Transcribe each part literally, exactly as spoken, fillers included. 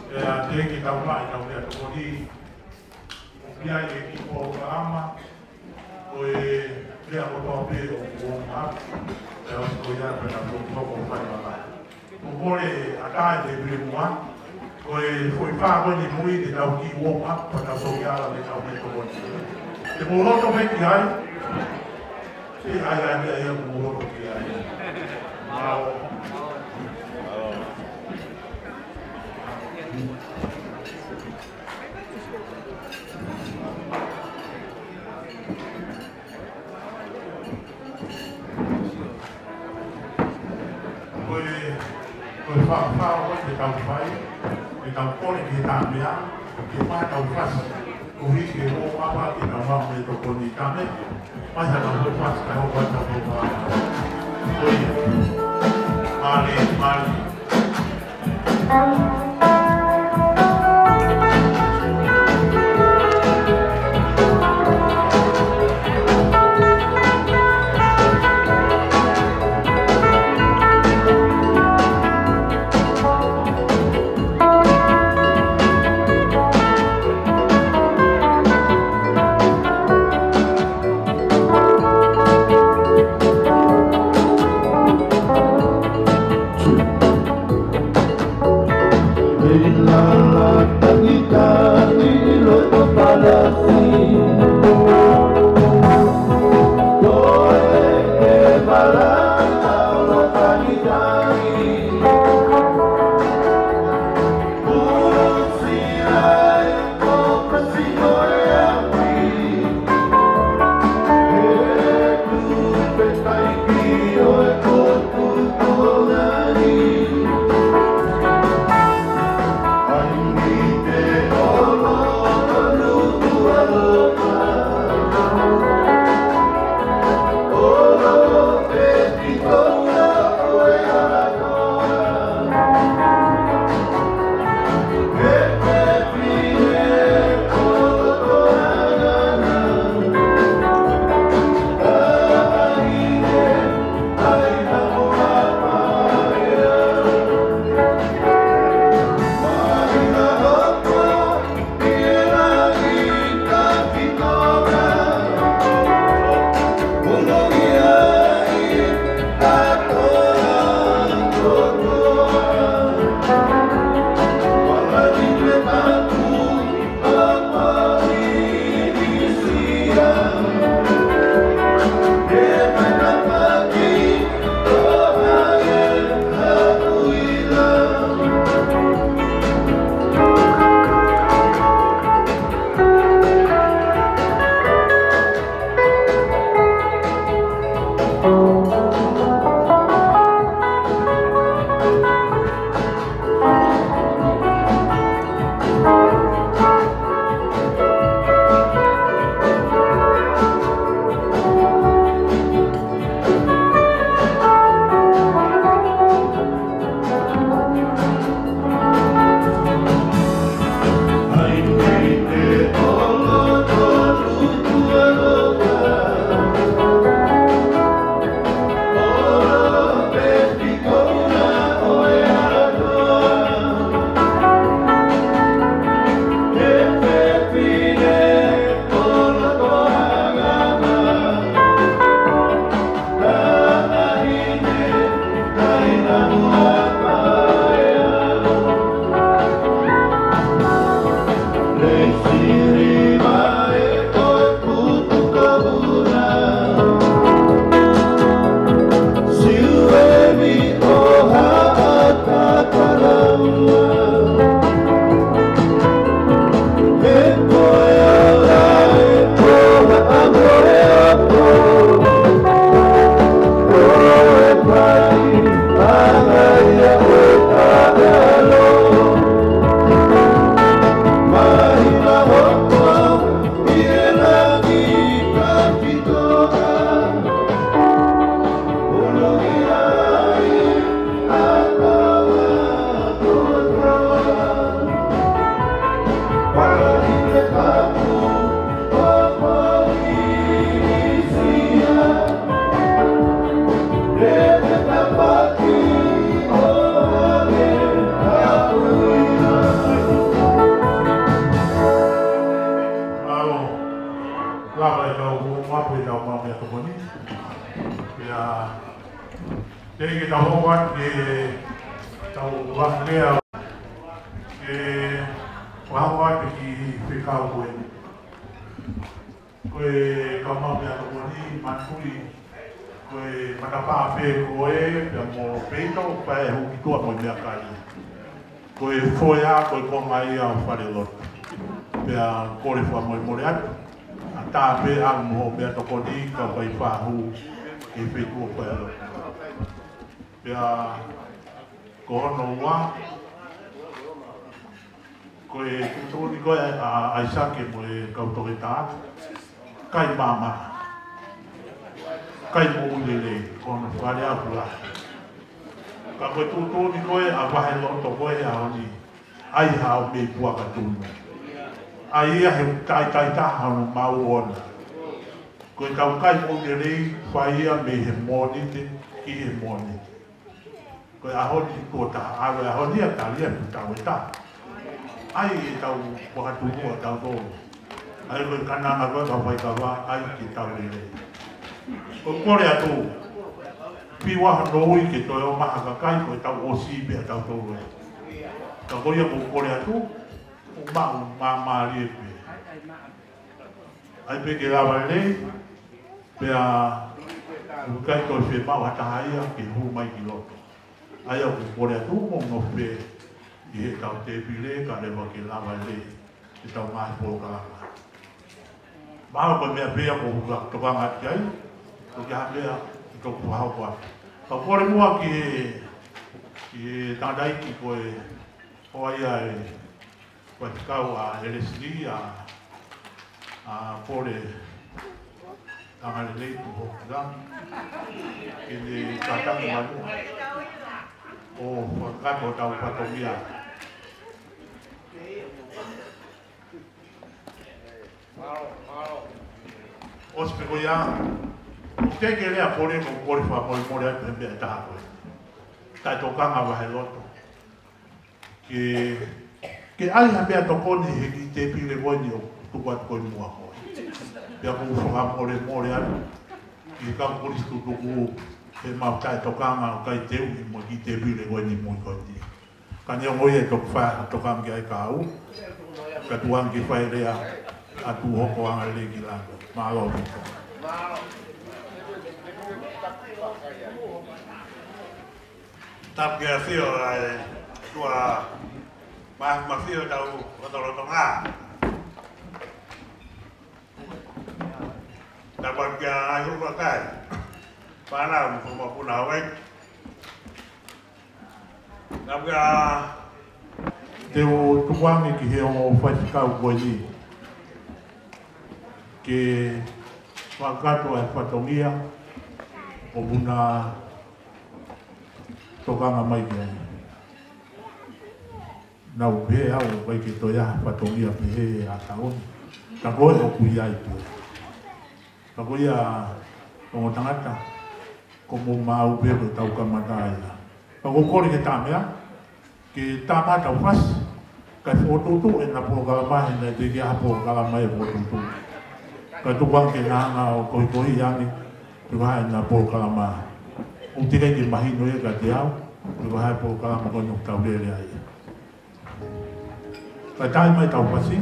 Pea teʻeki ke tau maʻu ʻetau meʻatokoni, ʻoku ʻi ai e kiʻi polokalama, ko e meʻa kotoa pē ʻoku warm up, pea ʻosi ko ia pea tau toki hoko ʻo fai mai. Ko e kole ʻa e tēpile muʻa, ko e foʻi pā ko eni ʻe moʻui ke tau kiʻi warm up, pea tau toki ala ke tau meʻatokoni. Te mou loto pē ki ai. Sai, ʻai, ʻai, ʻai, ʻai, mou loto ki ai. Mālō. Ko e, ko e fa-, fa-, ko e te tau fai, te tau kole ki he taha meʻa, ke fai ʻetau fasi, koeʻuhi ke ʻoua ʻe pehē ke tau maʻu meʻatokoni, ka ne, mai ha tau fasi, ka hoko atu ʻetau fasi. Ko ia, mālie, mālie. Ka hoko atu ke tau vahe lea, ke fakahoko atu e kiʻi fekau ko eni. Ko e kau maʻu meʻatokoni, manatuʻi, ko e matapā pē ko ē, pea mo e peito, pea ʻe hū ki tuʻa mo e meʻakai. Ko e foʻi ʻā, ko e konga ia ʻo e falelotu. Pea kole fakamolemole atu. ʻAtā pē ʻa e mo e meʻatokoni ka fai fakahū ki he feituʻu ʻo e falelotu. Pea ko hono ua, ko e tuʻutuʻuni ko ē ʻa ʻAisake mo e kau toketā, kai maama, kai moʻui lelei, ko hono fale aku lahi. Ka ko e tuʻutuʻuni ko ē ʻa e vaheloto ko ē ʻaho ni, ʻai haʻo mei puaka tunu. ʻAi ia he taitai taha hono maʻu ʻona. Ko e tau kai moʻui lelei, fai ia mei he Mōnite ki he Mōnite. Ko e ʻaho ni tuʻo taha, ʻave ʻaho ni ʻa talia ʻi he tau ʻe taha. ʻAi e tau fakatumu ʻa tautolu. ʻAi ko e kananga ko e kau faikava, ʻai ke tau lelei. Ko e kole atu, piwa hono ui ke toe ʻomai ha kakai ko e tau ʻosi pē ʻa tautolu ē. Ka ko ia ko e kole atu, ʻo maʻu māmālie pē. ʻAi pē ke lava lelei, pea ʻoku ʻikai toe fiemaʻu ha taha ia ke hū mai ki loto. ʻAi ʻoku kole atu mo nofo pē ʻi he tau tēpile ka leva ke lava lelei ʻetau ngaahi polokalama. Mahalo ko e meʻa pē ia ʻoku ou tokanga ki ai, ko e hā pē ia ʻoku ou fakahoko atu. Ka kole muʻa ki he, ki he tangataʻeiki ko e hoa ia e Faifekau ʻa ʻElesili, ʻa, ʻa Pole Tangalelei Tuhokilangi, ke ne kātaki mai muʻa ʻo fakakakato hotau fatongia. ʻOsi pē ko ia, ʻoku teʻeki ke lea Pole, ko e kole fakamolemole atu he meʻa ʻe taha ko ē. Taʻetokanga vaheloto. Ke, ke ʻai ha meʻatokoni he kiʻi tēpile ko eni ʻoku tuku atu ko ē muʻa ko ē. Pea ʻoku ou fakamolemole atu ki he kau kolisi tutuku he mau taʻetokanga ʻo kai teuʻi mo e kiʻi tēpile ko eni mui ko eni. Ka neongo ia ʻe toki fai ha tokanga ki ai ka u. Ka tuku ange ke fai lea ʻa Tuhokilangi lelei ki lalo. Mālō. Tapu ki he ʻAfio ʻa e ʻOtua Māfimafi ʻo tau lotolotonga. Tapu ki he ngaahi ʻuluaki kakai, fānau mo e kau mokopuna ʻo e. Tapu ki he, te u tuku ange ki he ongo faifekau ko eni ke fakakakato ʻa e fatongia ʻoku na tokanga mai ki ai. Naʻá ku pehē au ʻoku ʻikai ke toe ʻi ai ha fatongia pehē ʻa e taʻu ni. Ka ko e ʻoku ʻi ai pē. Ka ko ia ongo tangata, ko mo mau pē ko e tau kamata ia. Ka ʻoku ou kole ke tā meʻa, ke tā mai ʻetau fasi, kae fokotuʻutuʻu ʻena polokalama he naʻe teʻeki ai ha polokalama ʻe fokotuʻutuʻu. Kae tuku ange ke na hanga ʻo kohikohi ange, pe ko e hā ʻena polokalama. ʻOku teʻeki ai ke mahino ia kiate au, pe ko e hā e polokalama ko eni ʻoku tau lele ai. Kae tā mai ʻetau fasi.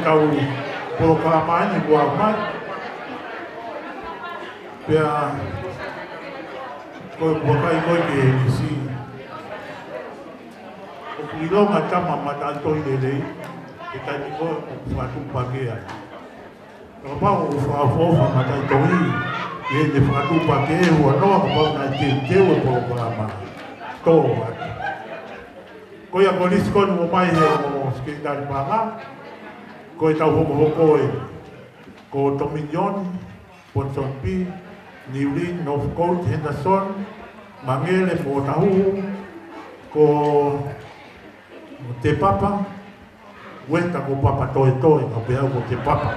Tau polokalama ni kuo aʻu mai. Pea ko e vakai ko ē ki he N E C. ʻOku ʻilonga tama mataʻitohi lelei, he taimi ko ē ʻoku fakatuʻupakē ai. Kapau ʻoku fakaʻofoʻofa mataʻitohi, ʻi heʻene fakatuʻupakē ʻe ua noa, kapau naʻe teuteu e polokalama. Tō atu. Ko ia ko e lisi ko eni ʻoku ʻomai he ʻo Sekelitali Paʻanga, ko e tau hokohoko ē. Ko Dominion, Ponsonby, Niuli, Northcote, Henderson, Mangere mo Ōtāhuhu, ko Te Papa, Ueta ko Papatoetoe, ka pehē au ko Te Papa.